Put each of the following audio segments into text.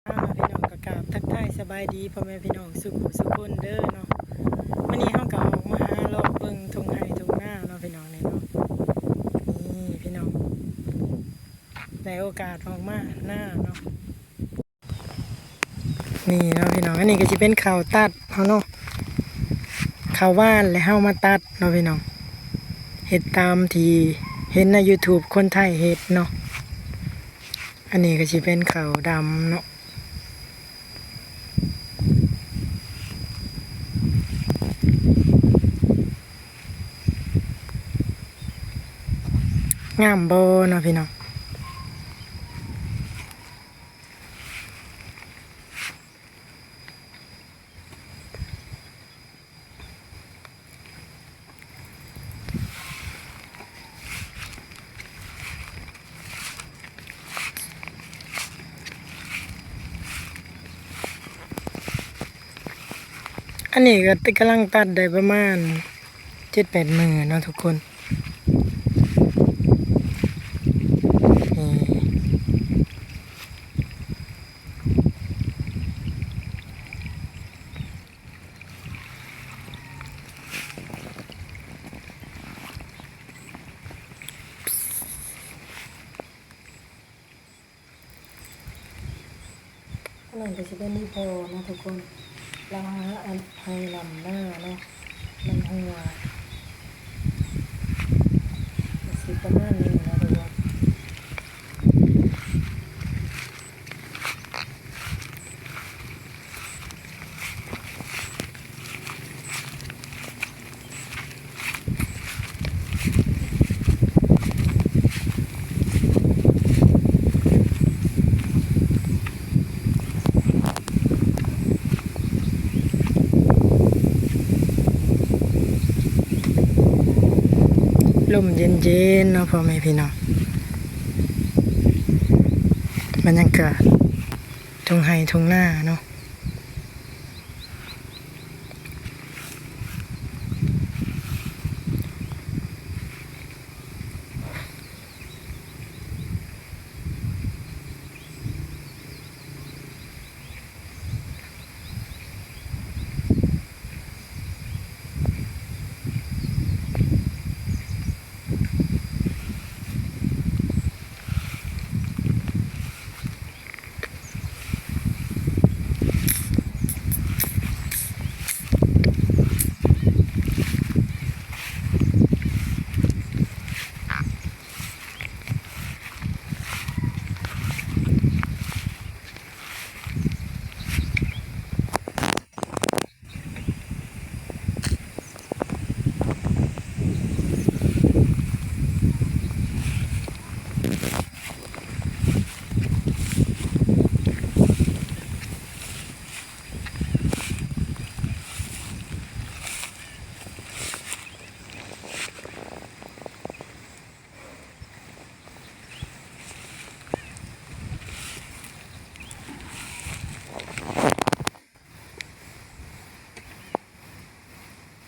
ພີ່ນ້ອງ ກໍກາບທັກທາຍສະບາຍດີພໍ່ແມ່ພີ່ນ້ອງສູ່ຜູ້ສູ່ຄົນເດີເນາະ. ມື້ນີ້ເຮົາກໍອອກມາຫາເລາະເບິ່ງທົ່ງໄຮ່ທົ່ງນາເນາະພີ່ນ້ອງ ນີ້ເນາະ. ນີ້ພີ່ນ້ອງ ໄດ້ໂອກາດອອກມານາເນາະ. ນີ້ເນາະພີ່ນ້ອງ ອັນນີ້ກໍຊິເປັນເຂົ້າຕັດເຮົາເນາະ ເຂົ້າຫວ່ານແລ້ວເຮົາມາຕັດເນາະພີ່ນ້ອງ ເຮັດຕາມທີ່ເຫັນໃນ YouTube ຄົນໄທເຮັດເນາະ. ອັນນີ້ກໍຊິເປັນເຂົ້າດຳເນາະ ງາມບໍ່ເນາະພີ່ນ້ອງ. ອັນນີ້ກໍກຳລັງຕັດໄດ້ປະມານເຈັດແປດມື້ເນາະທຸກຄົນ. ນີ້ ອັນນັ້ນກໍຊິເປັນອີ່ພໍ່ເນາະທຸກຄົນ ລາວຫາອັນໄຮ່ລຳນາເນາະ ມັນຮົ່ວ ກໍຊິປະມານນີ້ເນາະທຸກຄົນ. ລົມເຢັນໆເນາະ ພໍ່ແມ່ພີ່ນ້ອງ ບັນຍາກາດທົ່ງໄຮ່ທົ່ງນາເນາະ.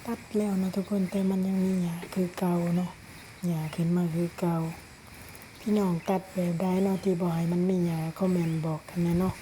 ຕັດແລ້ວເນາະທຸກຄົນ ແຕ່ມັນຍັງມີຫຍ້າຄືເກົ່າເນາະ ຫຍ້າຂຶ້ນມາຄືເກົ່າ. ພີ່ນ້ອງຕັດແບບໃດເນາະ ທີ່ບໍ່ໃຫ້ມັນມີຫຍ້າ ຄອມເມັນບອກກັນແດ່ເນາະ. ນີ້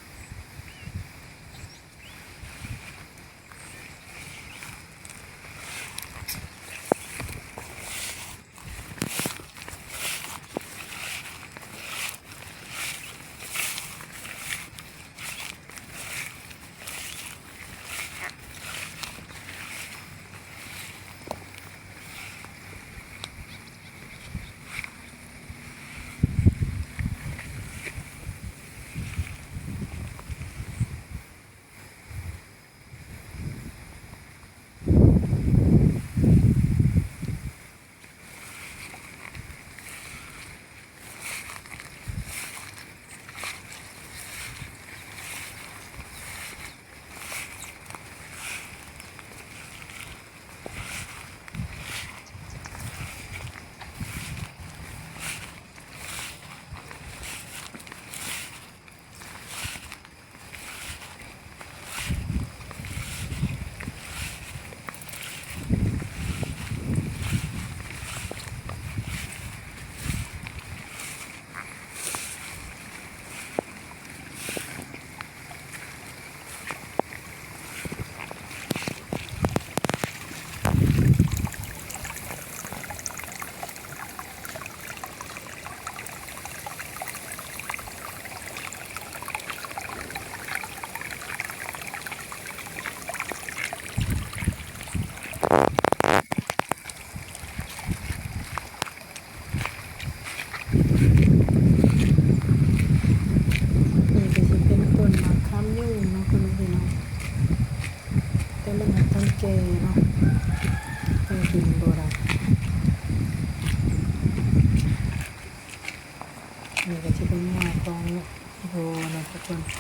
ຮະ?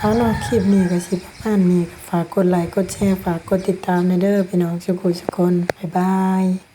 ເອົາເນາະ ຄລິບນີ້ກໍຊິປະມານນີ້ ກໍຝາກກົດໄລກ໌ ກົດແຊ ຝາກກົດຕິດຕາມແດ່ເດີພີ່ນ້ອງ ສຸກຜູ້ສຸກຄົນ ບາຍບາຍ.